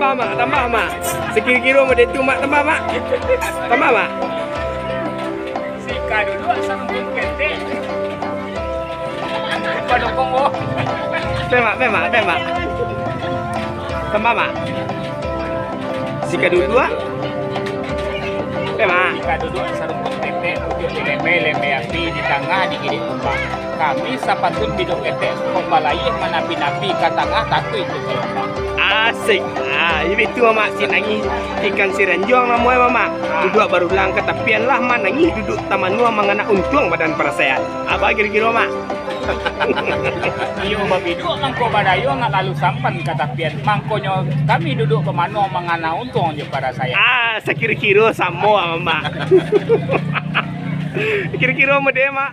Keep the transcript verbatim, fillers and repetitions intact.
Tambah, Mak, tambah, Mak. Sakiro-kiro model tu, Mak, tambah, Mak. Tambah, Mak. Sika dulu asal untuk ketek. Pada kongko. Pe, Mak, pe, Mak, pe, Mak. Tambah, Mak. Sika dulu, ah. Pe, Mak. Sika dulu asal untuk ketek, untuk di lembe, lembe api, di tangah, di girik kumbang. Kami sapatun bidok ketek, kok balayia manapi-napi ka tangah, takuik tu ka lobang. Asik. Ah, iyo itu, Mak, si nangih ikan siranjuang namo e, Mak. Duduak barulang ka tapian lah manangih, duduk tamanuang mangana untuang badan parasaian. Apo kiro-kiro, Mak? Iyo, babiduk mangko badayo, nak lalu sampan ka tapian. Mangkonyo kami duduk bamanuang mangana untuang jo parasaian. Ah, sakiro-kiro samo, Mak. Kiro-kiro model, Mak.